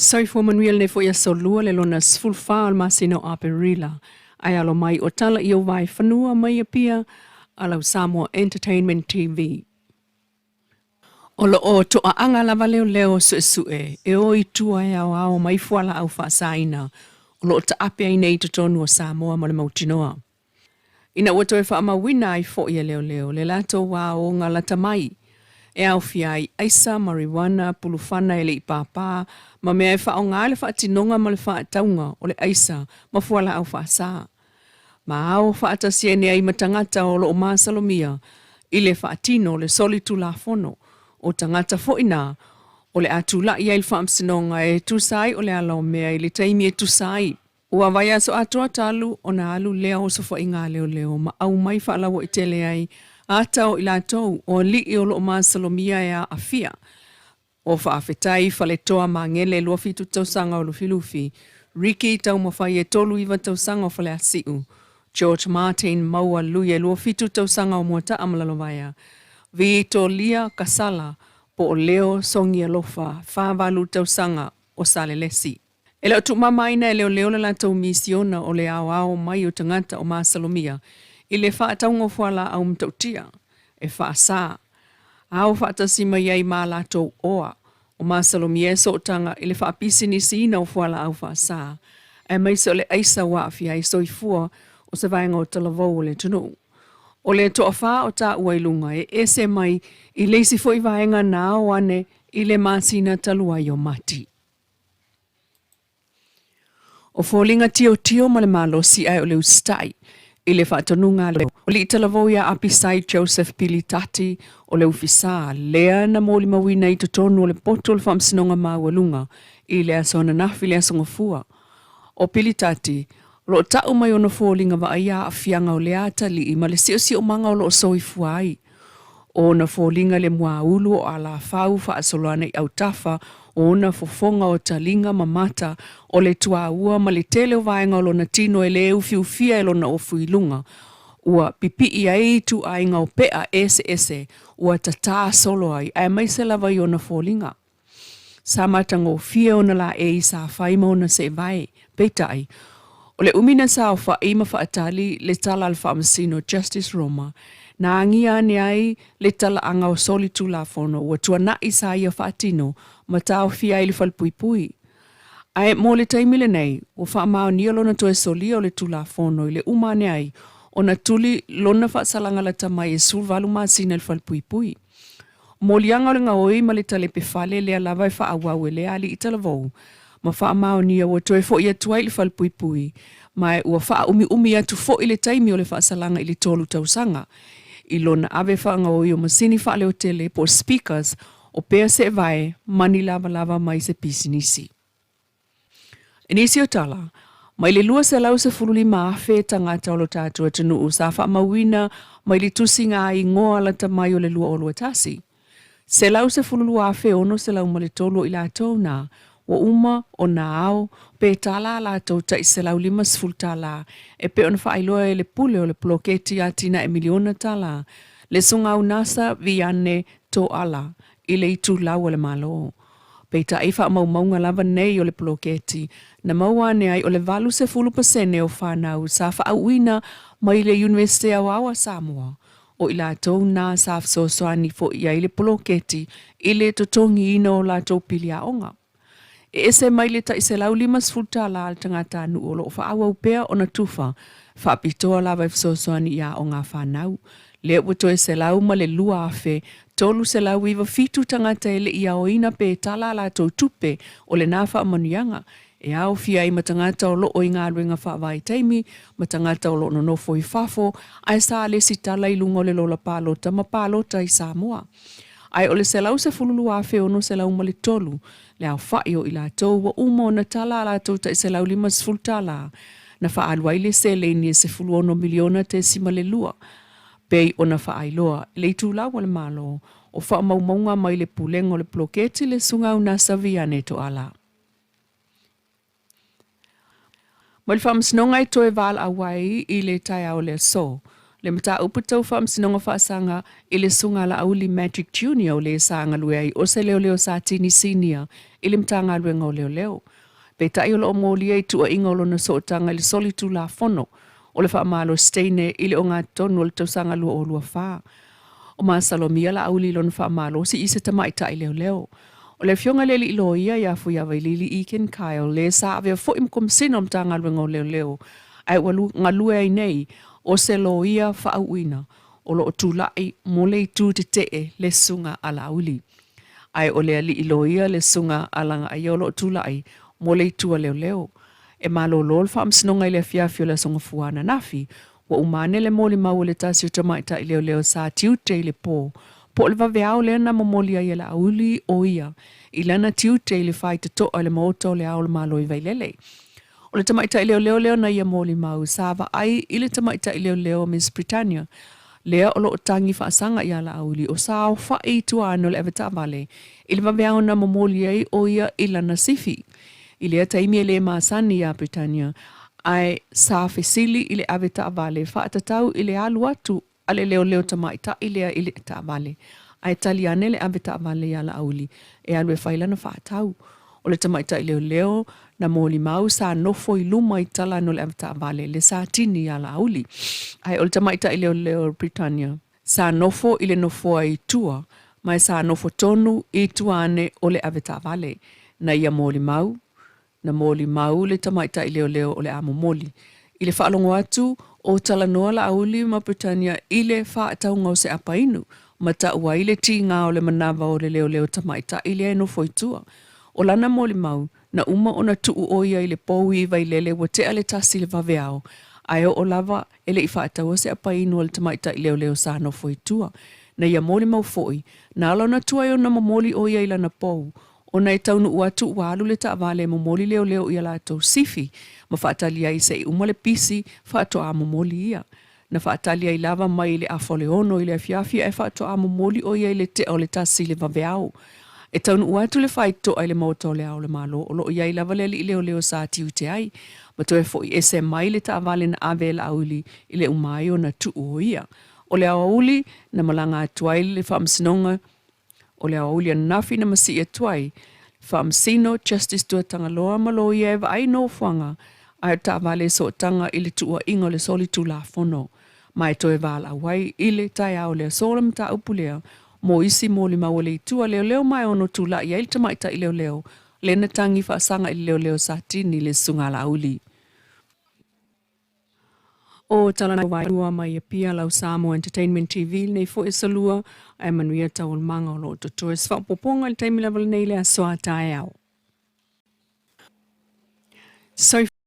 Soifua manuia lenei foi aso lua le lona 14 o le masina o Aperila. Ae alo mai o tala i ou vaefanua mai Apia a lau Samoa Entertainment TV. O lo o toaaga lava leoleo suesue e o i tua e aoao mai fualaau faasaina o lo o taape ai nei i totonu o Samoa ma le mautinoa. Ina ua toe faamauina ai foi e leoleo le latou aoga lata mai e aofia ai aisa, marijuana, pulufana e le i pāpā ma mea e faaaoga ai le faatinoga ma le faatauga o le aisa ma fualaau faasa, ma ao faatasi ane ai ma tagata o lo o masalomia i le faatino o le solitulafono, o tagata foi na o le a tulai ai le faamasinoga e tusa ai o le ala o mea i le taimi e tusa ai. Ua vaiaso atoa talu ona alu lea osofaiga a leoleo ma aumai faalauaitele ai ata o i latou o alii o lo o masalomia e aafia. O Faafetai Faletoa Magele 27 tausaga o Lufilufi, Ricky Taumafai e 39 tausaga o Faleasiu, George Martin Maua Luie 27 tausaga o Moataa ma Lalovaea, Vitolia Kasala po o Leo Sogialofa 48 tausaga o Salelesi. E le o tuumamaina e leoleo le latou misiona o le aoao mai o tagata o masalomia i le faatauga o fualaau matautia e faasa ao faatasi mai ai ma latou oa o masalomia e sootaga i le faapisinisiina o fualaau faasa aemaise o le aisa ua aafia ai soifua o se vaega o talavou o le atunuu. O le toafa o taua i luga e ese mai i le isi foi vaega na ao ane i le masina talu ai o Mati. O foliga tiotio ma le malosi ae o le usitai i le faatonuga a le Alii Talavou ia Apisai Joseph Pilitati o le Ufisa lea na molimauina i totonu o le poto o le Faamasinoga Maualuga i le aso ananafi le Aso Gafua. O Pilitati, o lo o tau mai ona foliga vaaia aafiaga o lea atalii ma le siosiomaga o lo o soifua ai. O ona foliga le muaulu o alafau faasolo ana i autafa o ona fofoga o taliga ma mata o le tuaua ma le tele o vaega o lona tino e le ufiufia e lona ofu i luga ua pipii ai ituaiga o pea eseese ua tatā solo ai aemaise lava i ona foliga. Sa matagofie ona laei sa fai ma ona seevae. Peitai, o le umi na saofai ma faatali le tala a le Faamasino Justice Roma, na agia ane ai le talaaga o solitulafono ua tuanai sa ia faatino ma taofia ai le falepuipui. Ae mo le taimi lenei, ua faamaonia lona toe solia o le Tulafono i le uma ane ai ona tuli lona faasalaga lata mai e 18 masina i le falepuipui. O moliaga o le gaoi ma le talepe fale lea lava e faaauau e lea alii talavou ma faamaonia ua toe foi atu ai i le falepuipui ma ua faaumiumi atu foi le taimi o le faasalaga i le tolu tausaga i lona ave faagaoi o masini faaleotele po o speakers o pea seevae ma ni lavalava mai se pisinisi. I nisi o tala, mai le 215,000 tagata o lo tatou atunuu sa faamauina mai le tusiga igoa lata mai o le 2021. 112,603 o i latou na ua uma ona ao pe tala a latou tai $150 e pei ona faailoa e le pule o le poloketi atinae miliona tala le Susuga Unasa Viane Toala i le itulau a le Malo. Peitai faamaumauga lava nei o le poloketi na maua ane ai o le 80% o fanau sa faauuina mai le Iunivesite Aoao a Samoa, o i latou na sa fesoasoani foi i ai le poloketi i le totogiina o latou pili aoga. E ese mai le tai $150 a le tagatanuu o lo o faaauau pea ona tufa faapitoa lava e fesoasoani i aoga a fanau, lea ua toe 102,397 tagata e le i aoina pe tala a latou tupe o lena faamanuiaga, e aofia ai ma tagata o lo o i galuega faavaitaimi ma tagata o lo o nonofo i fafo ae sa lesitala i luga o le lola palota ma palota i Samoa. Ae o le 112,603 le aofai o i latou ua uma ona tala a latou tai $150 na faaalu ai le seleni e $16 miliona tesima le lua, pei ona faailoa e le itulau a le Malo o faamaumauga mai le Pulega o le Poloketi le Susuga Unasa Viane Toala. Mai le Faamasinoga e toe valaau ai i le taeao o le aso. Le mataupu tau faamasinoga faasaga i le Susuga a Laauli Magic Junior o le sa galue ai o se leoleo Satini Sinia i le Matagaluega o Leoleo. Peitai o lo o molia i tuuaiga o lona sootaga i le solitulafono o le faamalosi teine i le ogatotonu o le tausaga 2024. O masalomia Laauli i lona faamalosi i se tamaitai leoleo. O le afioga i le alii loia ia Fuiavailili Eakin Kyle le sa avea foi ma Komesina o le Matagaluega o Leoleo ae ua galue ai nei o se loia faauuina o lo o tulai mo le itu tetee le Susuga a Laauli. Ae o le alii loia le Susuga a Lagaaia o lo o tulai mo le itu a leoleo. E malolo le faamasinoga i le afiafi o le Aso Gafua ananafi, ua uma ane le molimau a le tasi o tamaitai leoleo sa tiute i le po, po o le vaveao lea na momoli ai e Laauli o ia i lana tiute i le faitotoa i le Maota o le Ao o le Malo i Vailele. O le tamaitai leoleo lea na ia molimau, sa vaai i le tamaitai leoleo Miss Britannia, lea o lo o tagi faasaga iā Laauli, o sa aofaʻi i tua ane o le avetaavale i le vaveao na momoli ai o ia i lana sifi. I lea taimi e le masani iā Britannia, ae sa fesili i le avetaavale faatatau i le alu atu a le leoleo tamaitai lea i le taavale, ae tali ane le ave taavale iā Laauli e alu e fai lana faatau. O le tamaitai leoleo na molimau sa nofo i luma i tala ane o le ave taavale le sa tini iā Laauli. Ae o le tamaitai leoleo o Britannia sa nofo i le nofoa i tua ma e sa nofo tonu i tua ane o le ave taavale na ia molimau Na molimau le tamaitai leoleo o le a momoli. I le faalogo atu o talanoa Laauli ma Britannia i le faatauga o se apainu, ma tau ai le tiga o le manava o le leoleo tamaitai lea e nofo i tua. O lana molimau, na uma ona tuu ʻo ia i le pou i Vailele ua tea le tasi le vaveao, ae oo lava e le i faataua se apainu a le tamaitai leoleo sa nofo i tua. Na ia molimau foi, na ala ona tuai ona momoli ʻo ia i lana pou, Ona e taunuu atu ua alu le taavale e momoli leoleo i a latou sifi ma faatali ai se i uma le pisi faatoa momoli ia. Na faatali ai lava mai le afa o le ono i le afiafi ae faatoa momoli ʻo ia i le tea o le tasi i le vaveao. E taunuu atu le faitotoa i le maota o le Ao o le Malo o lo o i ai lava le alii leoleo sa tiute ai ma toe foʻi ese mai le taavale na ave e Laauli i le uma ai ona tuu o ia. O le aoauli na malaga atu ai le Faamasinoga O le aoauli ananafi na masii atu ai, Faamasino Justice Tuatagaloa ma loia e vaai nofoaga ae o taavale sootaga i le tuuaiga o le solitulafono ma e toe valaau ai i le taeao o le aso le mataupu lea mo isi molimau a le itu a leoleo ma e ono tulai ai le tamaitai leoleo lena tagi faasaga i le leoleo Satini le Susuga Laauli. O Talanoa mai Apia lau Samoa Entertainment TV lenei foi aso lua ae manuia taualumaga o lo o totoe se faaopoopoga i le taimi lava lenei i le aso a taeao. Soifua.